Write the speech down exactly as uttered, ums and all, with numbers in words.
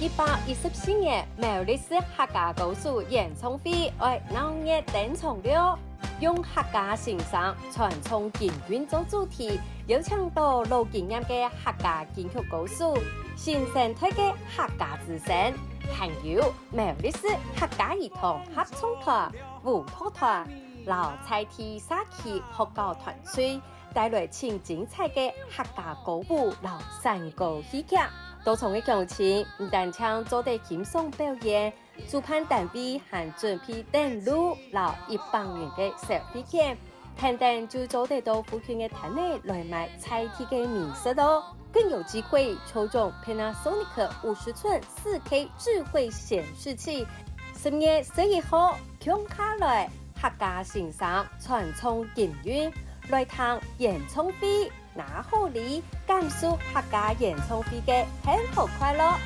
一百一十四年苗栗市客家歌手演唱會愛鬧熱登場了！用客家新聲傳唱金韻做主題，邀請到老經驗个客家金曲歌手、新生代个客家之聲，還有苗栗市客家兒童合唱團、舞蹈團，摎在地社區學校團隊，帶來盡精彩个客家歌舞摎山歌戲劇。到場个鄉親毋單淨做得欣賞表演，主辦單位還準備等路摎一百元个消費券，等等就做得到附近个攤位來買在地个美食哦。更有機會抽中 Panasonic 五十寸四K 智慧顯示器。十月十一號，共下來客家新聲傳唱金韻，來聽演唱會，拿好禮，感受客家演唱會个幸福快樂。